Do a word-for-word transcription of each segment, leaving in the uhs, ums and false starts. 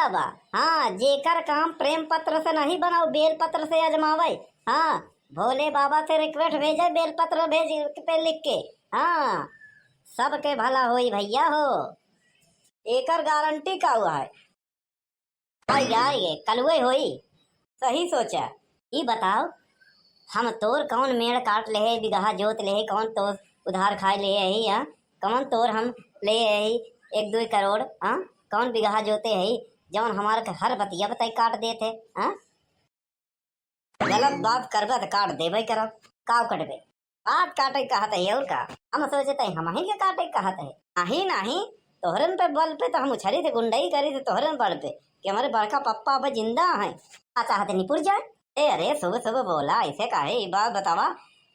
बा। हाँ, जेकर काम प्रेम पत्र से नहीं बना, उ बेल पत्र से आजमावे। हाँ, भोले बाबा से रिक्वेस्ट भेजे, बेल पत्र भेज पे लिख के। हाँ, सबके भला होई भइया हो। एकर गारंटी का हुआ है? आई गा, ये कलुए होई। सही सोचा। ई बताओ, हम तोर कौन मेड़ काट लेहे, बिगहा जोत लेहे, कौन तोर उधार खाए लेहे हई, हाँ? कौन तोर हम लेहे हई एक दुई करोड़, हाँ? कौन बिगहा जोते हई, जौन हमार के हर बतिया बताई काट देत है, हाँ? गलत बात करबे त काट देबे करब, काव कटबे? बात काटे कहत है और का? हम सोचत है हमही के काटे कहत है। नहीं, नहीं, तोहरन पे बल पे तो हम उछरी थे, गुंडई करी थे तोहरन बल पे कि हमारे बड़का पप्पा अब जिंदा हैं। का चाहत निपुर जाए? ए, अरे, सुबह सुबह बोला ऐसे काहे? ई बात बतावा,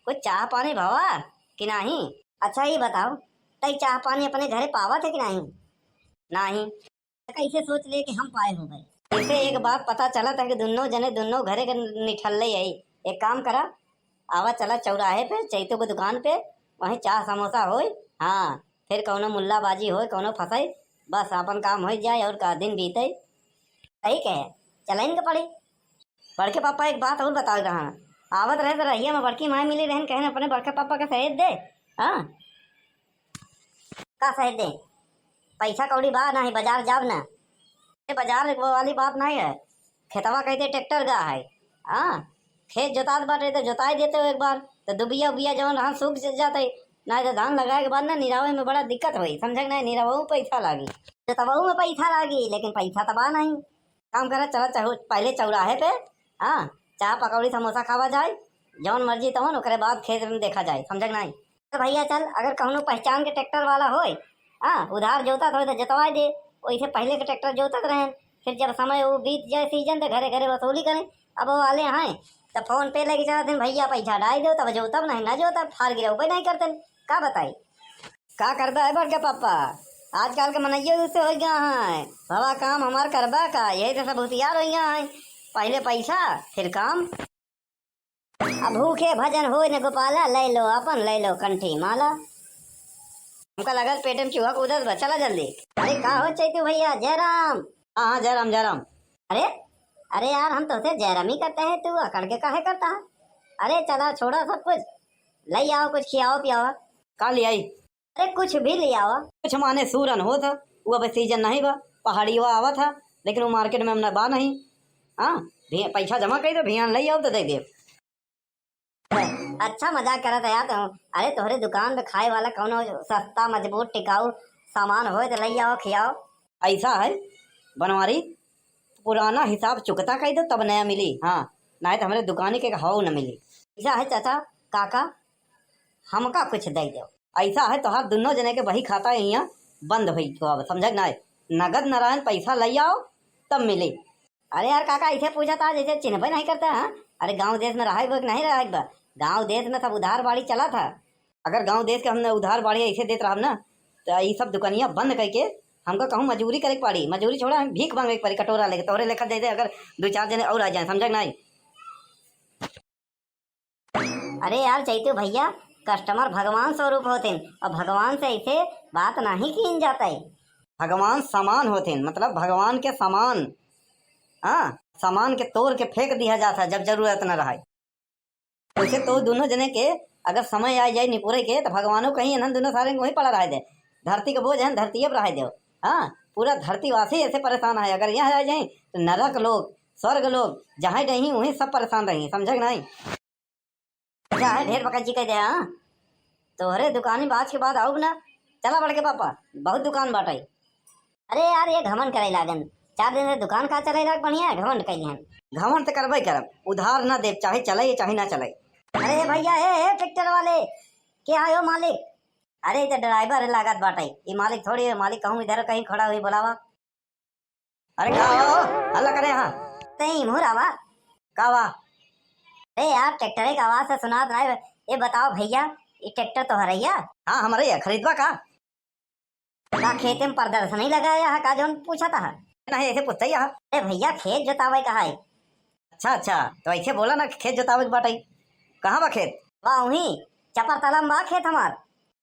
कुछ चाह पानी भवा कि नहीं? अच्छा, ई बताओ, तई चाह पानी अपने घरे पावत है कि नहीं? नहीं। त कैसे सोच ले कि हम पाए हो गए? इसे एक बात पता चलत है कि दुन्नो जने दुन्नो घरे के निठल्ले है। एक काम करा, आवा चला चौराहे पे चैतू के दुकान पे, वहीं चाह समोसा होई। हाँ, फिर कौनो मुल्लाबाजी होई, कौनो फंसाई, बस आपन काम हो जाए और का दिन बीते। सही कहे, चला इनके पड़ी। बड़के पापा एक बात और बताओ रहा, आवत रहे तो रहिया में बड़की माई मिली रहन, कहन अपने बड़के पापा के सहेज दे। हाँ, का सहेज दे? पैसा कौड़ी बा नाही, बाजार जाब ना। ए, बाजार वाली बात नाही है, खेतवा कहते ट्रैक्टर गा है। हाँ, खेत जोतात बाटे तो जोताई देते हो एक बार, तो दुबिया उबिया जवन रहा सूख ज-, जाते, नाही तो धान लगाए के बाद ना निरावे में बड़ा दिक्कत होई, समझे कि नाही? निरावहू में पैसा लागी, जोतवहू में पैसा लागी, लेकिन पैसा तो बा नाही। काम करा, चला चाहू पहले चौराहे पे, हाँ, चाह पकौड़ी समोसा खावा जाए, जौन मर्जी तौन, ओकरे बाद खेत में देखा जाए, समझे कि नाही? तो भैया चल, अगर कौनो पहचान के ट्रैक्टर वाला होए, हाँ, उधार जोतत होए तो जोतवाए दे, वैसे पहले के ट्रैक्टर जोतत रहेन, फिर जब समय वो बीत जाए सीजन तो घरे घरे वसूली करें। अब वो वाले हैं तो फोन पे लेके चलत हैं, भैया पैसा डाल दो तब जोतब, नहीं ना जोतब, फार गिरौबे नहीं करते, का बताई? का करबा है बड़का पापा, आजकल के मनइयो उससे हो गया है, भवा काम हमार करबा का, यही तो सब होशियार हो गया है, पहले पैसा फिर काम। अब भूखे भजन होए न गोपाला, ले लो अपन, ले लो कंठी माला। हमका लगल पेटे में चूहा कूदत बा, चला जल्दी। अरे का हो चैतू भैया, जयराम। हाँ, हाँ, जयराम, जयराम। अरे, अरे यार, हम तोसे जयराम ही करते हैं, तू अकड़ के काहे करता है? अरे चला, छोड़ा सब कुछ, ले आओ कुछ, खियाओ पियाओ। का ले आई? अरे कुछ भी ले आवा। कुछ माने सूरन होत ह, वो अब सीजन नहीं बा, पहाड़ियो आवत ह, लेकिन वो मार्केट में हमने बा नहीं। हाँ, भी-, पैसा जमा कर दो, भियान ले आओ तो दे दे। अच्छा मजाक करत है यार तुम। अरे तोहरे दुकान पे खाए वाला कौनो सस्ता मजबूत टिकाऊ सामान होए तो ले आओ खियाओ। ऐसा है बनवारी, पुराना हिसाब चुकता कर दो तब नया मिली। हाँ, नहीं तो हमारे दुकान के हवा न मिली। ऐसा है चाचा, काका, हमका कुछ दे दो। ऐसा है तोहार दुनो जने के बही खाता यहाँ बंद होई गवा, समझे कि नाय? नगद नारायण पैसा ले आओ तब मिली। अरे यार काका, ऐसे पूछा था जैसे चिन्हबे नहीं करता है। अरे गांव देश में रहे बा कि नहीं रहे बा? गांव देश में सब उधार बाड़ी चला था। अगर गांव देश के हमने उधार बाड़ी ऐसे देत रहब ना, तो ये सब दुकानिया बंद करके हमका कहूँ मजूरी करे के पड़ी। मजूरी छोड़ा, हम भीख मांगे के पड़ी कटोरा लेके, तोहरे लेखा दे दे अगर दो चार जने और आ जाए, समझे कि नहीं? अरे यार चैतू भैया, कस्टमर भगवान स्वरूप होते हैं और भगवान से ऐसे बात नहीं कीन जाता है। भगवान समान होते हैं, मतलब भगवान के समान। हाँ, सामान के तोड़ के फेंक दिया जाता है जब जरूरत न रहे। वैसे तो दोनों जने के अगर समय आ जाए निपुरे के, तो भगवानो कहीं इन्हन दोनों सारे को वहीं पड़ा रह दे। धरती के बोझ है, धरती पर रह दे। हाँ, पूरा धरतीवासी ऐसे परेशान है, अगर यहाँ आ जाए तो नरक लोग, स्वर्ग लोग, जहाँ रही वहीं सब परेशान रही, समझे कि नहीं? अच्छा है, ढेर बकच्ची कह दे, हाँ? तोहरे दुकानी बाज के बाद आउब ना। चला बड़के पापा, बहुत दुकान बाटे। अरे यार, ये घमंड करे लागन। चार दिन से दुकान का चले लाग बढ़िया है, घमंड कइले हन। घमंड तो करबे करब, उधार ना देब, चाहे चले चाहे ना चले। अरे भैया, हे, हे ट्रैक्टर वाले, के आयो मालिक? अरे, ई तो ड्राइवर लागत बाटे, ई मालिक थोड़ी है, मालिक कहूँ इधर कहीं खड़ा हुई बुलावा। अरे का हो, हल्ला करे हा? तई मुहरावा। का बा? अरे यार, ट्रैक्टरे के आवाज से सुनात नाय। ये बताओ भैया, ये ट्रैक्टर तोहरे है? हाँ, हमरे है। खरीदबा का? का खेते में प्रदर्शनी लगाया है का, जौन पूछा था? नहीं, ऐसे पूछता ही है। अरे भैया, खेत जोतावे का है। अच्छा, अच्छा, तो ऐसे बोला ना कि खेत जोतावे के बाटे। कहाँ बा खेत? बा वहीं, चपर ताला में बा खेत हमार।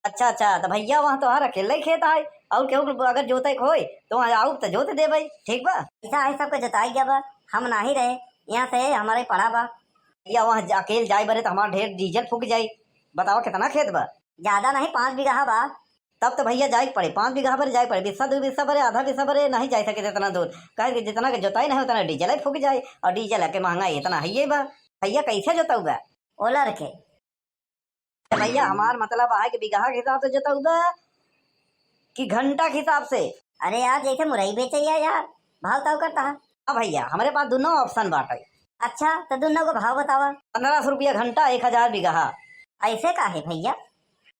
अच्छा, अच्छा, तो भैया वहाँ तोहार अकेले ही खेत आए, और केहू अगर जोते के होए तो वहाँ आउब तो जोत देबे, ठीक बा? ऐसा है, सबके जोताई गया बा, हम नाही रहे, यहाँ से हमारे पड़ा बा। भैया वहाँ जा-, अकेल जाए बरे तो हमार ढेर डीजल फूक जाई। बताओ कितना खेत बा? ज्यादा नहीं, पाँच बीघा बा। तब तो भैया जाए के पड़े, पाँच बीघा भरे जाए के पड़े, बिस्सा दो बिस्सा भरे, आधा बिस्सा भरे नहीं जाए सके इतना दूर, काहे कि जितना के जोताई नहीं उतना डीजल ही फूक जाए, और डीजल के महंगाई इतना है ये बा। भैया कैसे जोताऊ बा? ओलर के। भैया हमार मतलब है कि बीघा के हिसाब से जोताऊ बा कि घंटा के हिसाब से? अरे यार, जैसे मुरई बेचे या यार, भाव ताव करता है। हाँ भैया, हमरे पास दोनों ऑप्शन बाटे। अच्छा, तो दोनों को भाव बतावा। पन्द्रह सौ रुपया घंटा, एक हजार बीघा। ऐसे का है भैया?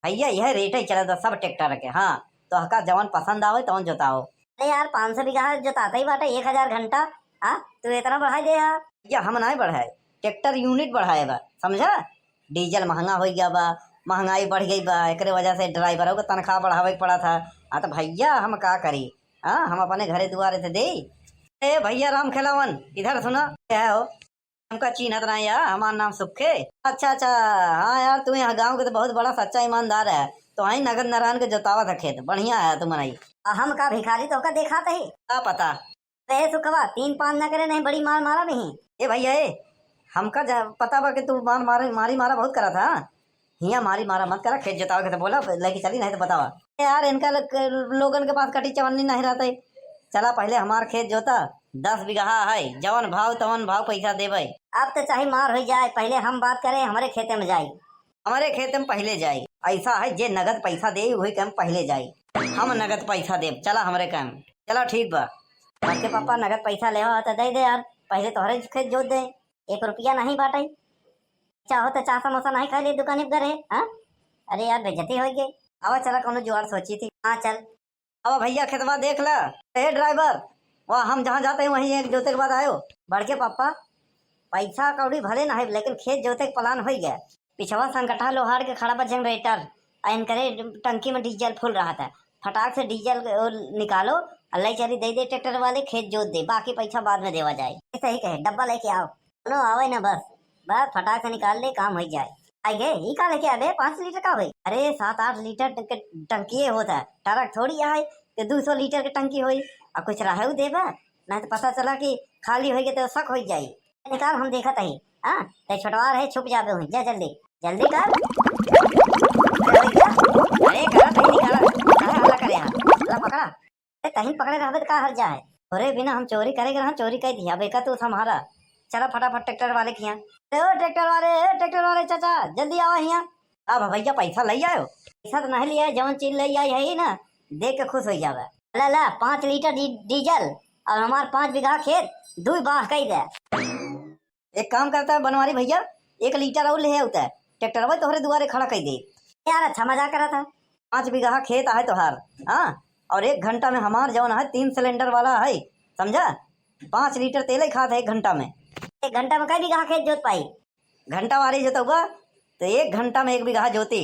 भैया यह रेट ही चलत बा सब ट्रैक्टर के। हाँ, तो हका जवन पसंद आवे तवन जोताओ। अरे यार, पाँच सौ बीघा जोताते ही बाटे, एक हजार घंटा। हाँ, तू इतना बढ़ाई दे यार। भैया हम नाहीं बढ़ाए, ट्रैक्टर यूनिट बढ़ाए बा, समझा? डीजल महंगा हो गया बा, महंगाई बढ़ गई बा, एकरे वजह से ड्राइवरों को तनख्वाह बढ़ावे के पड़ा था। हाँ तो भैया हम का करी? हाँ, हम अपने घरे दुआरे से दे। ए भैया राम खेलावन, इधर सुना, क्या हो? हमका चीन्हत ना यार, हमार नाम सुखे। अच्छा अच्छा, हाँ यार, तू यहाँ गाँव के तो बहुत बड़ा सच्चा ईमानदार है। तो आई नगद नारायण के जोतावत है खेत, बढ़िया है तू मनई। आ हम का भिखारी तोहका देखात ही? का पता। ए सुखवा, तीन पाँच ना करे, नहीं बड़ी मार मारा नहीं। ए भैया ए, हमका जा-, पता बा कि तू मार मारे, मारी मारा बहुत करत है। हियाँ मारी मारा मत करा, खेत जोतावे के तो बोला, लेके चली, नहीं तो बतावा। ए यार, इनका लोग, लोगन के पास कटी चवन्नी नहीं रहते। चला पहले हमार खेत जोता, दस बीघा है, जवन भाव तवन भाव पैसा देबे। अब तो चाहे मार हो जाए, पहले हम बात करें, हमारे खेते में जाए। हमारे खेते में पहले जाए, ऐसा है जे नगद पैसा दे वही काम पहले जाए। हम नगद पैसा देब, चला हमरे काम। चला ठीक बा। बड़के पापा नगद पैसा ले हो तो दे दे यार, पहले तोहरे खेत जोत दे। एक रुपया नहीं बाटे, चाहो तो चाह समोसा नहीं खा ले दुकान पर है, हाँ? अरे यार, बेइज्जती हो गई। आवा चला, कौनो जुगाड़ सोची थी। हाँ चल। अब भैया खेतवा देख ला। ए ड्राइवर, वह हम जहाँ जाते हैं वहीं एक जोते के बाद आयो। बड़के पापा, पैसा कौड़ी भले ना है, लेकिन खेत जोते के प्लान हो गया। पिछवा संकटा लोहार के खड़ा बा जनरेटर, आ इनकरे टंकी में डीजल फुल रहा था। फटाक से डीजल के वो निकालो, आ ले चली दे दे ट्रैक्टर वाले, खेत जोत दे, बाकी पैसा बाद में देवा जाए। सही कहे, डब्बा लेके आओ। लो आवे ना बस, बस फटाक से निकाल ले, काम हो जाए। आई गे, ई का लेके आवे? पाँच लीटर का होई? अरे सात आठ लीटर ट-, के टंकिए होता है, ट्रक थोड़ी है कि दो सौ लीटर के टंकी होई। आ कुछ रहे देबा, नहीं तो पता चला कि खाली होई गे तो शक हो जाई। निकाल, हम देखत ही। हाँ, ते छोटवा रहे, छुप जाबे हुई, जा जल्दी, जल्दी कर। अरे होई गे, अरे करा, तही निकाला, काहे हल्ला करे यहाँ? ला पकड़ा। ए, तहीं पकड़े रहबे त का हर्जा है? तोरे बिना हम चोरी करे के रहन, चोरी कर दिया। अब एका तू संभारा। चला फटाफट ट्रैक्टर वाले के हियाँ। ए, ओ ट्रैक्टर वाले, ए, ट्रैक्टर वाले चाचा, जल्दी आवा हियाँ। अब भैया पैसा ले आयो? पैसा तो नहीं लिया है, जवन चीज ले आई है ही ना, देख के खुश हो जावे। ला, ला, पाँच लीटर डी-, डीजल और हमार पाँच बीघा खेत, दुई बाह कई दे। एक काम करता है बनवारी भैया, एक लीटर और ले आवता है, ट्रैक्टरवा तोहरे दुआरे खड़ा कर दे। यार, अच्छा मजाक करा था। पाँच बीघा खेत है तोहार, हाँ, और एक घंटा में हमार जौन है तीन सिलेंडर वाला है, समझा? पाँच लीटर तेल ही खात है एक घंटा में। एक घंटा में कई बीघा खेत जोत पाई? घंटा वारी जोतौबा तो एक घंटा में एक बीघा जोती।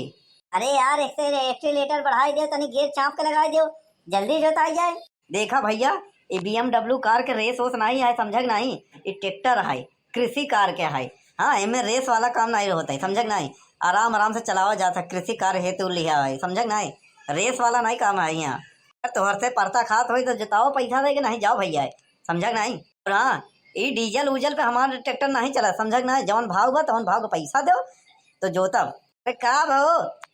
अरे यार, एक से एक्सीलेटर बढ़ाई दे, तनी गियर चाप के लगाई दो, जल्दी जोताई जाए। देखा भैया, ये B M W कार के रेस वोस नहीं है, समझा कि नहीं? ये ट्रैक्टर है, कृषि कार के है। हाँ, एमे रेस वाला काम नहीं होता है, समझा कि नहीं? आराम आराम से चलावा जाता है, कृषि कार्य हेतु लिया है, समझा कि नहीं? रेस वाला नहीं काम है यहाँ। अगर तोहर से परता खात होई तो जिताओ, पैसा दे के नहीं जाओ भैया, समझा कि नहीं? और हाँ, ई डीजल उजल पे हमार ट्रैक्टर नहीं चला, समझा कि नहीं? जौन भाव बा तौन भाव के पैसा दो तो जोतब। अरे का भाव,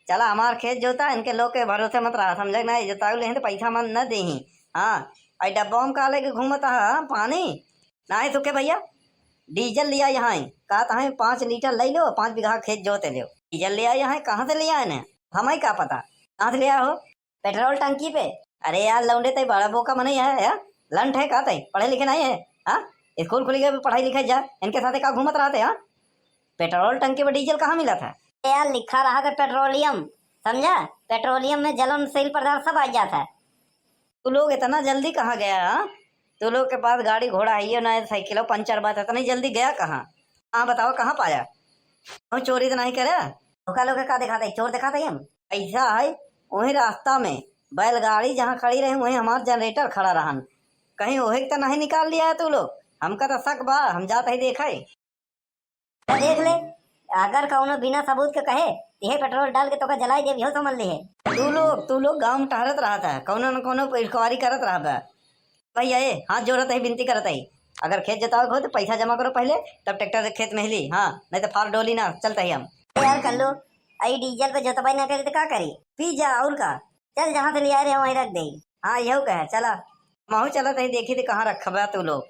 चला हमार खेत जोता, इनके लोग के भरोसे मत रहा, समझा कि नहीं? जोताऊ लेहे तो पैसा मन न देही। हाँ, आई डब्बा में का लेके घूमत है, हाँ, पानी? नाहीं सुखे भैया, डीजल लिया यहाँ है, कहा था पाँच लीटर ले लो, पाँच बीघा खेत जोते लो। डीजल लिया यहाँ है, कहाँ से लिया है ने? हमें का पता, कहाँ से लिया हो? पेट्रोल टंकी पे। अरे यार लौंडे, तई बड़ा बोका मनई है यार, लंठ है का तई, पढ़े लिखे नहीं है? हाँ, स्कूल खुल गए, पढ़ाई लिखाई जा, इनके साथे का घूमत रहते? हाँ, पेट्रोल टंकी पे डीजल कहाँ मिला था? ए यार, लिखा रहा था पेट्रोलियम, समझा? पेट्रोलियम में जलनशील पदार्थ सब आ जाता है। तू लोग इतना जल्दी कहाँ गया, हाँ? तू लोग के पास गाड़ी घोड़ा है ये ना, साइकिल हो, पंचर बात, इतनी जल्दी गया कहाँ? हाँ बताओ, कहाँ पाया? हम चोरी तो नहीं करे? धोखा लोग के का दिखाते, चोर दिखाते हम? ऐसा है, वही रास्ता में बैलगाड़ी जहाँ खड़ी रही, वहीं हमार जनरेटर खड़ा रहन। कहीं वही तो नहीं निकाल लिया है तू लोग? हमका तो शक बा, हम जात ही देखे। तो देख ले, अगर कौनो बिना सबूत के कहे इहे पेट्रोल डाल के तोका जलाए देब, इहो समझ लिहे। तू लोग, तू लोग गाँव में टहरत रहत है, कौनो न कौनो इंक्वायरी करत रहबे। भैया ए, हाथ जोड़त है, विनती करत है, अगर खेत जोतावे के हो तो पैसा जमा करो पहले, तब ट्रैक्टर से खेत में हिली। हाँ, नहीं तो फार डोली ना, चलत है हम। ए यार कल्लू, आई डीजल पे जोतवाई ना करी तो का करी? पी जा, और का? चल, जहाँ से ले आए रहे वहीं रख दे। हाँ, यहू कहे, चला। महू चलत है, देखी तो कहाँ रखबा तू लोग।